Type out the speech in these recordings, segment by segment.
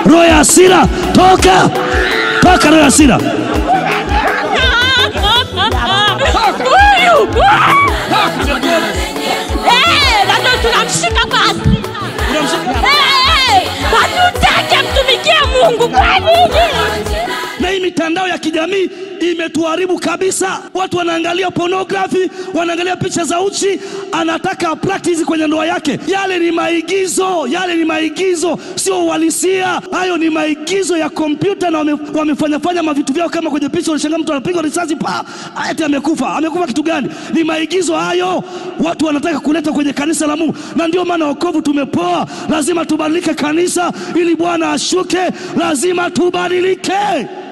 Roho ya hasira, toka. Toka roho ya hasira. Tunamshika kwa hasira. Hatutaki mtumikie Mungu kwa nini? Na hii mitandao ya kijamii imetuharibu kabisa. Watu wanaangalia pornography, wanaangalia picha za uchi, anataka practice kwenye ndoa yake. Yale ni maigizo, yale ni maigizo, sio uhalisia. Hayo ni maigizo ya kompyuta na wamefanya fanya mavitu vyao kama kwenye picha unashangaa mtu anapigwa risasi pa, eti amekufa. Amekufa kitu gani? Ni maigizo hayo. Watu wanataka kuleta kwenye kanisa la Mungu. Na ndio maana wokovu tumepoa. Lazima tubadilike kanisa ili Bwana ashuke. Lazima tubadilike.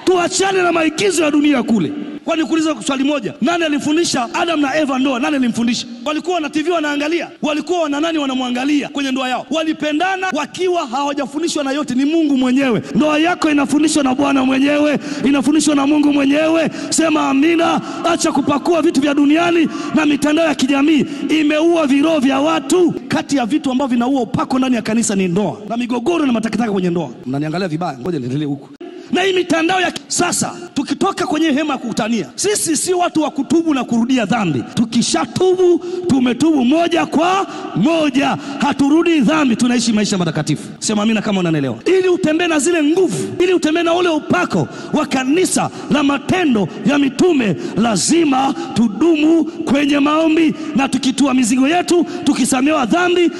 Tuachane na maigizo ya dunia kule. Kwani kuuliza swali moja, nani alifundisha Adam na Eva ndoa? Nani alimfundisha? Walikuwa na TV wanaangalia, walikuwa na nani wanamwangalia kwenye ndoa yao? Walipendana wakiwa hawajafundishwa na yote, ni Mungu mwenyewe. Ndoa yako inafundishwa na Bwana mwenyewe, inafundishwa na Mungu mwenyewe. Sema amina. Acha kupakua vitu vya duniani na mitandao ya kijamii imeua viroho vya watu. Kati ya vitu ambavyo vinaua upako ndani ya kanisa ni ndoa na migogoro na matakataka kwenye ndoa. Mnaniangalia vibaya, ngoja niendelee huku. Na hii mitandao ya sasa, tukitoka kwenye hema ya kukutania, sisi si watu wa kutubu na kurudia dhambi. Tukishatubu tumetubu moja kwa moja, haturudi dhambi, tunaishi maisha matakatifu. Sema amina kama unanielewa. Ili utembee na zile nguvu, ili utembee na ule upako wa kanisa la matendo ya mitume, lazima tudumu kwenye maombi, na tukitua mizigo yetu, tukisamehewa dhambi,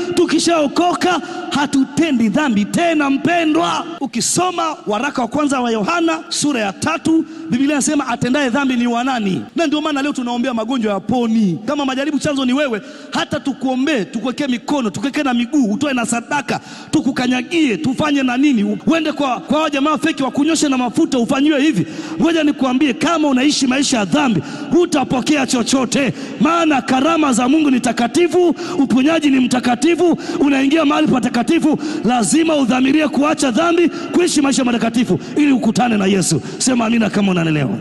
tukishaokoka hatutendi dhambi tena. Mpendwa, ukisoma waraka wa kwanza wa Yohana sura ya 3, Biblia inasema atendaye dhambi ni wa nani? Na ndio maana leo tunaombea magonjwa ya poni. Kama majaribu chanzo ni wewe, hata tukuombee, tukuwekee mikono, tukuwekee na miguu, utoe na sadaka, tukukanyagie, tufanye na nini, uende kwa jamaa feki wakunyoshe na mafuta, ufanyiwe hivi. Ngoja nikuambie, kama unaishi maisha ya dhambi hutapokea chochote. Maana karama za Mungu ni takatifu, uponyaji ni mtakatifu, unaingia mahali patakatifu, lazima udhamirie kuacha dhambi, kuishi maisha matakatifu ili ukutane na Yesu. Sema amina kama unanielewa.